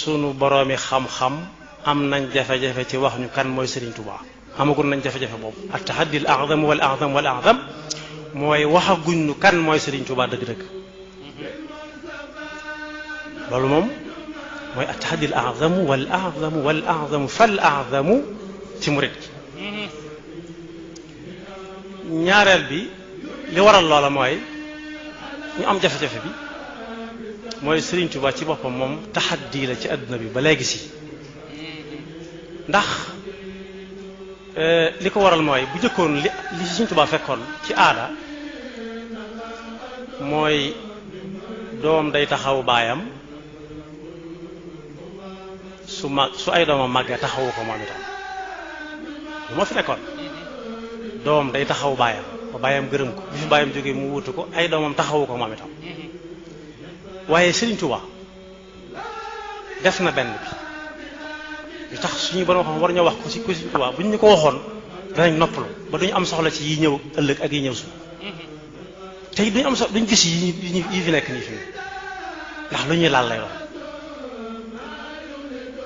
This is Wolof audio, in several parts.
sunu boroomi xam-xam am nañ jafe-jafe ci wax ñu kan mooy Serigne Touba amagul nañ jafe-jafe boobu at tahaddi al a'zam wal a'zam wal a'zam mooy waxaguñ ñu kan mooy Serigne Touba dëgg-dëgg loolu moom mooy at tahaddi al a'zam wal a'zam wal a'zam fal a'zam ci murid ñaareel bi li waral loola mooy ñu am jafe-jafe bi mooy Serigne Touba ci boppam moom taxaddi la ci àdduna bi ba léegi si ndax li ko waral mooy bu jëkkoon li Serigne Touba fekkoon ci aada mooy doom day taxaw baayam su ay doomam màggee taxawu ko moom itam lu ma fi nekkoon doom day taxaw baayam ba baayam gërëm ko bi fi baayam jógee mu wutu ko ay doomam taxawu ko moom itam waaye Serigne Touba def na benn bi lu tax suñu borom xam war ñoo wax ko ci Serigne Touba bu ñu ko waxoon danañ noppalu ba duñu am soxla ci yi ñëw ëllëg ak yi ñëw su te duñu am soxla duñu gis yi fi nekk nii fi ndax lu ñuy laal lay doon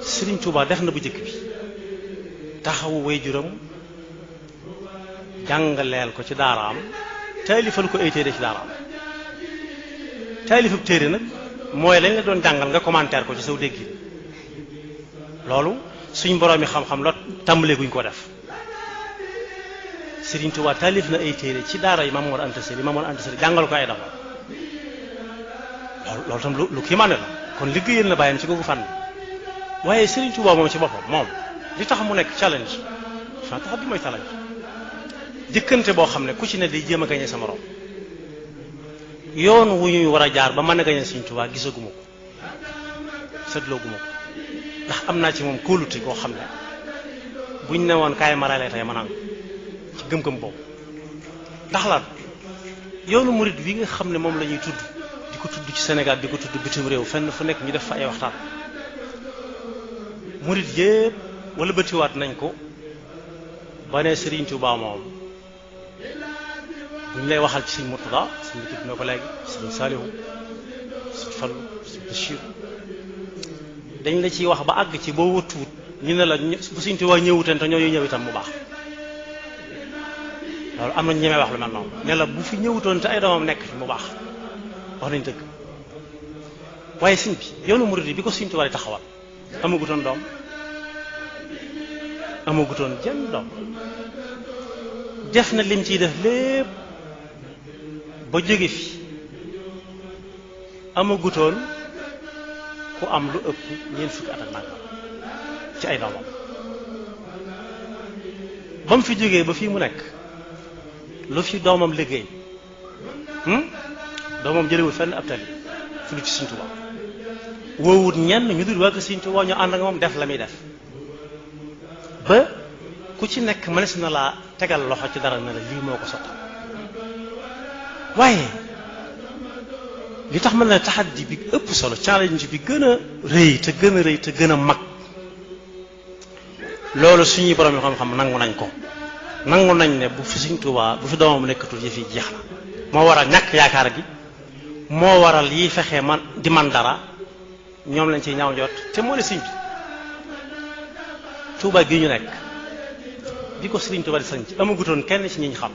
Serigne Touba def na bu jëkk bi taxawu waajuram jàngaleel ko ci daaraam taalifal ko ay téere ci daaraam taalifab téere nag mooy lañ la doon jàngal nga commentaire ko ci saw dégg loolu suñ boroomi xam-xam la tàmbalee guñ ko def Serigne Touba taalif na ay téere ci daara yi Maam Mor Anta Sali jàngal ko ay dama loolu tam lu kii maane la kon liggéeyal na bàyyam ci googu fànn waaye Serigne Touba moom ci boppam moom li tax mu nekk challenge fa tax bi mooy challenge jëkkante boo xam ne ku ci ne day jéem a gañe sa morom yoon wu ñuy war a jaar ba mën a gañe Serigne Touba gisaguma ko seetlooguma ko ndax am naa ci moom kóolute koo xam ne buñ ne woon kaay marale tey ma nangu ci gëm-gëm boobu ndax lan yoonu murid wi nga xam ne moom la ñuy tudd di ko tudd ci Sénégal di ko tudd bitim réew fenn fu nekk ñu def fa ay waxtaan murid yépp wala bëtiwaat nañ ko ba ne Serigne Touba moom bu ñu lay waxal ci Serigne Mourtada suñu tudd na ko léegi Serigne Saliou Serigne Fallou Serigne Bachir dañ la ciy wax ba àgg ci boo wëttuwut ñu ne la bu Serigne Touba ñëwuteen te ñooñu ñëw itam mu baax loolu am nañ ñemee wax lu mel noonu ne la bu fi ñëwutoon te ay doomam nekk fi mu baax wax nañ dëgg waaye Serigne bi yoonu murid bi ko Serigne Touba di taxawal amagutoon doom amagutoon jenn doom def na lim ciy def lépp ba jóge fi amagutoon ku am lu ëpp ñeent fukki at ak nangam ci ay doomam ba mu fi jógee ba fii mu nekk lu fi doomam liggéey doomam jëlewul fenn ab tali fi lu ci Serigne Touba woowut ñenn ñu dul waa ko Serigne Touba ñu ànd ak moom def la muy def ba ku ci nekk mënees na laa tegal loxo ci dara na la lii moo ko sottal waaye li tax mën na taxaddi bi ëpp solo challenge bi gën a rëy te gën a mag loolu suñuy borom yi xam-xam nangu nañ ko nangu nañ ne bu fi Serigne Touba bu fi doomam nekkatul yëf yi jeex na moo waral ñàkk yaakaar gi moo waral yi fexe man di man dara ñoom lañ ciy ñaaw jot te moo ne Serigne bi Touba gi ñu nekk bi ko Serigne Touba di sañ ci amagutoon kenn ci ñi ñu xam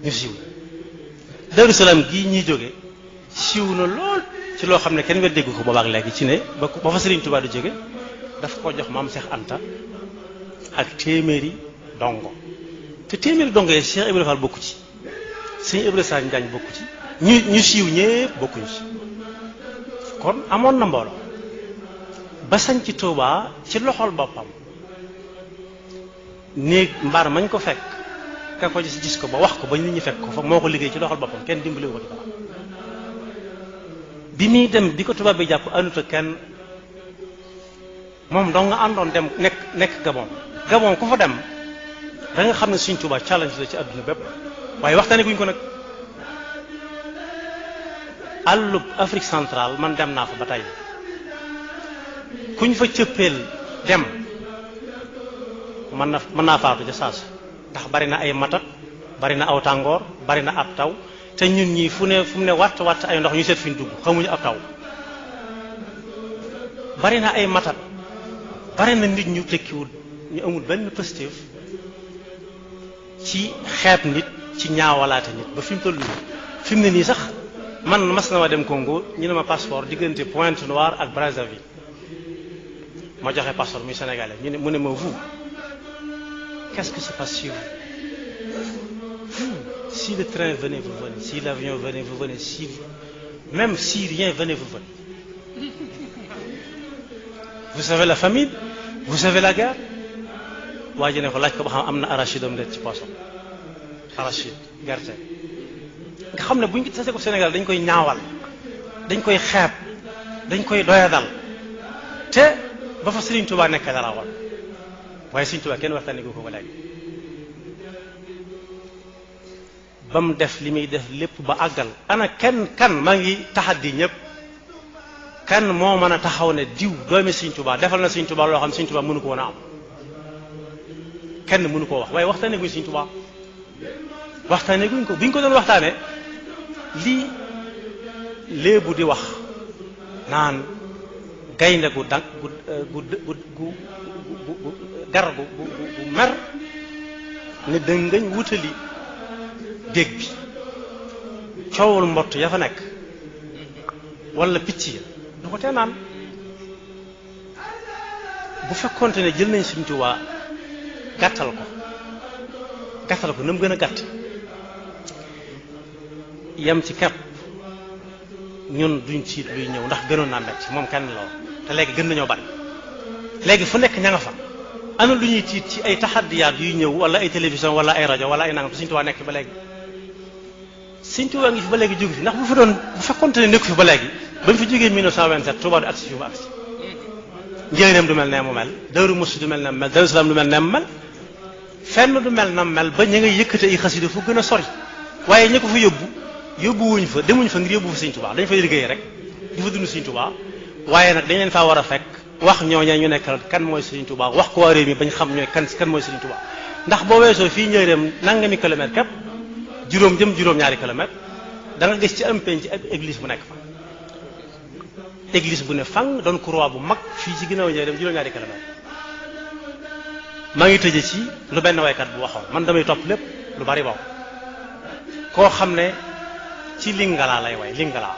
ñu siiw Darou Salaam gii ñuy jóge siiw na lool ci loo xam ne kenn weddeegu ko boobaak léegi ci ne ba fa Serigne Touba di jóge daf ko jox maam Cheikh Anta ak téeméeri dongo te téeméeri dongo yi Cheikh Ibrahima Fall bokku ci Serigne Ibrahima Sall Njaañ bokku ci ñu siiw ñépp bokkuñu ci kon amoon na mbooloo ba sañ ci Touba ci loxol boppam néeg mbaar mañ ko fekk ka ko gis ko ba wax ko ba nit ñi fekk ko fa moo ko liggéey ci loxol boppam kenn dimbaliwu ko ci dara bi muy dem bi ko tubaab bi jàpp àndut ak kenn moom dong nga àndoon dem nekk Gabon ku fa dem da nga xam ne Serigne Touba challenge la ci àdduna bépp waaye waxtaane guñ ko nag àllub Afrique centrale man dem naa fa ba tey kuñ fa cëppeel dem mën naa faatu ca saasu ndax bari na ay matat bari na aw tàngoor bari na ab taw te ñun ñii fu mu ne watt ay ndox ñu seet fi ñu dugg xamuñu ab taw bari na ay matat bari na nit ñu tekkiwul ñu amul benn positif ci xeeb nit ci ñaawalaate nit ba fi mu toll nii fi mu ne nii sax man mas na ma dem Congo ñu ne ma passeport diggante Pointe-Noire ak Brazzaville ma joxe passeport muy sénégalais mu ne ma vous qu'est-ce qui se passe chez vous si le train venait vous venez si l'avion venait vous venez si même si rien venait vous venez vous savez la famine vous savez la guerre waa ji ne ko laaj ko ba xam am na arachide am ci poosam arachide gerte nga xam ne buñ tasee ko Sénégal dañ koy ñaawal dañ koy xeeb dañ koy doyadal te ba fa Serigne Touba nekk dara woon waaye Serigne Touba kenn waxtaanee ko ba léegi ba mu def li muy def lépp ba àggal ana kan maa ngi taxaddi ñëpp kan moo mën a taxaw ne diw doomi Serigne Touba defal na Serigne Touba loo xam Serigne Touba mënu ko woon a am kenn mënu koo wax waaye waxtaanee guñ Serigne Touba waxtaanee guñ ko biñ ko doon waxtaanee lii léebu di wax naan gaynde gu dang gu gar gu mer ne dëngañ wutali dégg bi coowul mbott ya fa nekk wala picc ya du ko tee naan bu fekkonte ne jël nañ Sëriñ Tuubaa gàttal ko na mu gën a gàtt yem ci kepp ñun duñ siit luy ñëw ndax gënoon naa metti moom kenn la woon te léegi gën nañoo bari léegi fu nekk ña nga fa ana lu ñuy tiit ci ay taxaddiyaat yuy ñëw wala ay télévision wala ay rajo wala ay nangam te Sëriñ Tuubaa nekk ba léegi Sëriñ Tuubaa ngi fi ba léegi jógu fi ndax bu fekkonte ne nekku fi ba léegi ba mu fi jógee 1927 Tuubaa du agsi fi mu agsi njëriñam du mel ne mu mel Daaru Muxti du mel ne mu mel Daaru Salaam du mel ne mu mel fenn du mel na mel ba ña ngay yëkkate ay xasida fu gën a sori waaye ña ko fa yóbbu wuñ fa demuñ fa ngir yóbbu fa Sëriñ Tuubaa dañ fay liggéey rek di fa dund Sëriñ Tuubaa waaye nag dañ leen faa war a fekk wax ñooñee ñu nekkal kan mooy Sëriñ Tuubaa wax ko waa réew mi bañ xam ñooy kan mooy Sëriñ Tuubaa ndax boo weesoo fii njëriñam nangami kilomètre képp juróom-ñaari kilomètre da nga gis ci am penc ak église bu nekk fa église bu ne fang doon croix bu mag fii ci ginnaaw njëriñam juróom-ñaari kilomètre maa ngi tëje ci lu benn waykat bu waxoon man damay topp lépp lu bari bokk koo xam ne ci Lingala lay way Lingala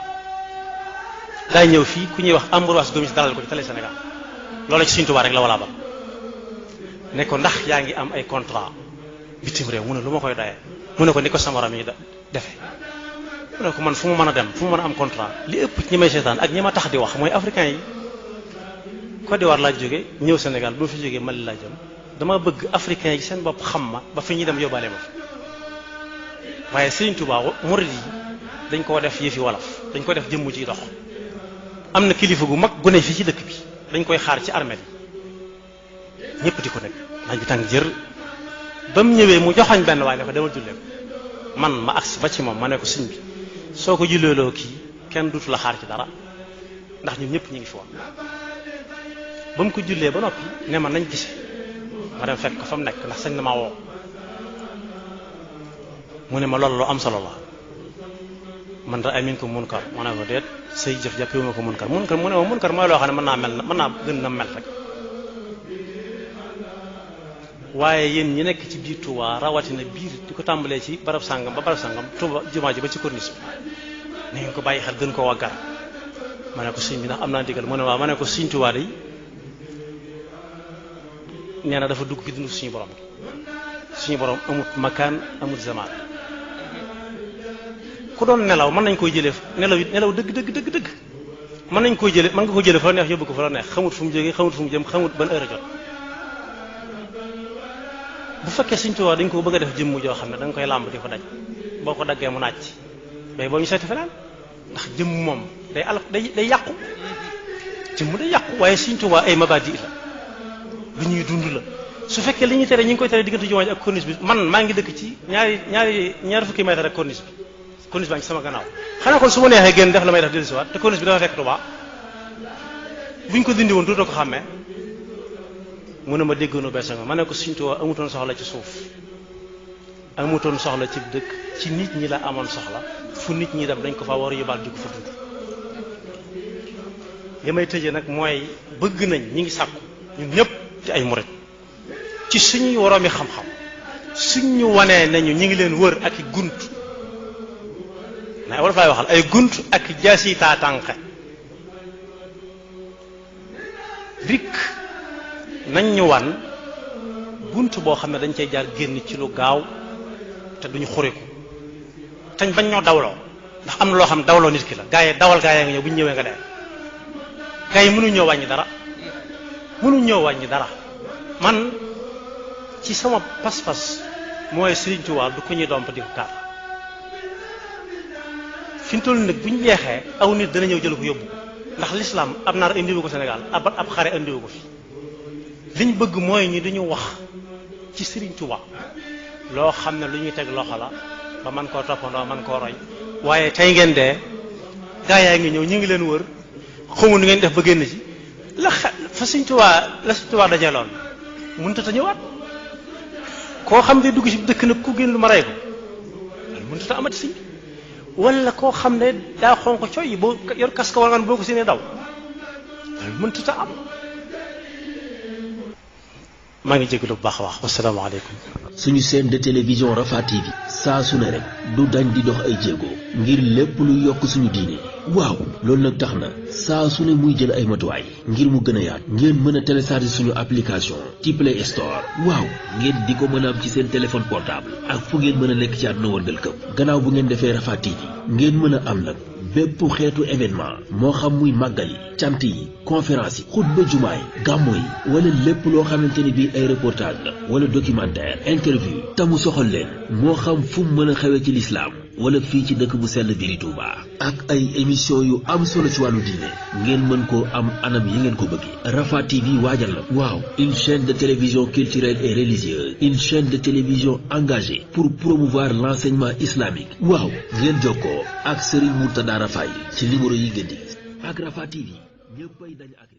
daay ñëw fii ku ñuy wax Ambroise Gomis dalal ko ci télé Sénégal loolu ci Sëriñ Tuubaa rek la wala ba ne ko ndax yaa ngi am ay contrat bitim réew mu ne lu ma koy doyee mu ne ko ni ko sama ram yi defe mu ne ko man fu mu mën a dem fu mu mën a am contrat li ëpp ci ñi may seetaan ak ñi ma tax di wax mooy africain yi Côte d'Ivoire laa jóge ñëw Sénégal bu ma fi jógee Mali laa jëm dama bëgg africain yi seen bopp xam ma ba fi ñuy dem yóbbaale ma fi waaye Sëriñ Tuubaa murid yi dañ koo def yëfi wolof dañ ko def jëmm ciy dox am na kilifa gu mag gu ne fii ci dëkk bi dañ koy xaar ci armée yi ñëpp di ko nekk nañ bi tàng jër ba mu ñëwee mu joxoñ benn waaye ne ko demal jullee ko man ma agsi ba ci moom ma ne ko sëñ bi soo ko julleeloo kii kenn duutu la xaar ci dara ndax ñun ñëpp ñu ngi fi woon ba mu ko jullee ba noppi ne ma nañ gise ma dem fekk ko fa mu nekk ndax sañ na maa woo mu ne ma loolu lu am solo la man da ay min ko munkar ma ne ko déet say jëf jàppee ma ko munkar mu ne ma munkar mooy loo xam ne mën naa gën na mel rek waaye yéen ñi nekk ci biir Touba rawatina biir di ko tàmbalee ci barab sàngam ba barab sàngam Touba jumaa ji ba ci corniche bi na ngeen ko bàyyi xel gën ko waggar ma ne ko sëñ bi ndax am naa ndigal mu ne waaw ma ne ko sëñ Touba day nee na dafa dugg ci dund suñu borom amut makaan amut zamaan ku doon nelaw mën nañ koy jëlee nelaw dëgg mën nañ koy jëlee mën nga ko jëlee fa la neex yóbbu ko fa la neex xamut fu mu jógee xamut fu mu jëm xamut ban heure jot bu fekkee Sëriñ Tuubaa dañ ko bëgg a def jëmm joo xam ne da nga koy làmb di ko daj boo ko daggee mu naaj bay boo ñu seeti feneen ndax jëmm moom day yàqu jëmm day yàqu waaye Sëriñ Tuubaa ay mabadi la lu ñuy dund la su fekkee li ñuy tere ñu ngi koy tere diggante jumaa ji ak corniche bi man maa ngi dëkk ci ñaari fukki mètre ak corniche baa ngi sama gannaaw xanaa kon su ma neexee génn def la may def dellusiwaat te corniche bi dafa fekk Tuubaa buñ ko dindi woon dootoo ko xàmmee mu ne ma déggoonu bees nga ma ne ko Sëriñ Tuubaa amutoon soxla ci suuf amutoon soxla ci dëkk ci nit ñi la amoon soxla fu nit ñi dem dañ ko fa war a yóbbaal di ko fa dund li may tëjee nag mooy bëgg nañ ñi ngi sàkku ñun ñëpp ci ay murit ci suñuy woroomi xam-xam suñ ñu wanee nañu ñi ngi leen wër ak i gunt na wala fay waxal ay gunt ak jaasi taatànqe rik nañ ñu wan bunt boo xam ne dañ cay jaar génn ci lu gaaw te duñu xuriku tañ bañ ñoo dawloo ndax am na loo xam dawloo nit ki la gaa yi dawal gaa yi nga ñëw bu ñu ñëwee nga dee gaa yi mënuñ ñoo wàññi dara man ci sama pas-pas mooy Sëriñ Tuubaa du ko ñuy domp di ko kaar fi mu toll nag bu ñu jeexee aw nit dana ñëw jël ko yóbbu ndax l'islam ab naar indiwu ko Sénégal ab xare indiwu ko fi liñ bëgg mooy ñi duñu wax ci Sëriñ Tuubaa loo xam ne lu ñuy teg loxo la ba man koo toppandoo man koo roy waaye tey ngeen dee gaa yaa ngi ñëw ñu ngi leen wër xamu nu ngeen def ba génn ci la fa Sëriñ Tuubaa dajee loon mënut a ñëwaat koo xam ne dugg ci dëkk nag ku génn lu ma rey ko loolu mënut a amati si wala koo xam ne daa xonq coy yi boo yor casque war nga boo ko séenee daw loolu mënut a am. maa ngi jégalu bu baax a wax wasalaamaaleykum. suñu chaîne de télévision Rafah TV saa su ne rek du dañ di dox ay jéego ngir lépp lu yokk suñu diine waaw loolu nag tax na saa su ne muy jël ay matuwaay ngir mu gën a yaat ngeen mën a télécharger suñu application ci Play Store waaw ngeen di ko mën a am ci seen téléphone portable ak fu ngeen mën a nekk ci àdduna wërngal këpp gannaaw bu ngeen defee Rafah TV ngeen mën a am nag bépp xeetu événement moo xam muy màggal yi cant yi conférence yi xutba jumaay gàmmo yi wala lépp loo xamante ni bii ay reportage la wala documentaire interview tamu soxal leen moo xam fu mu mën a xewee ci lislaam wala fii ci dëkk bu sell bi di Touba ak ay émission yu am solo ci wàllu diine ngeen mën koo am anam yi ngeen ko bëggee Rafah TV waajal la waaw une chaîne de télévision culturelle et religieuse une chaîne de télévision engagée pour promouvoir l'enseignement islamique waaw ngeen jokkoo ak Serigne Mourtada Rafah ci numéro yi ngeen di gis ak Rafah TV ñëppay dañ ak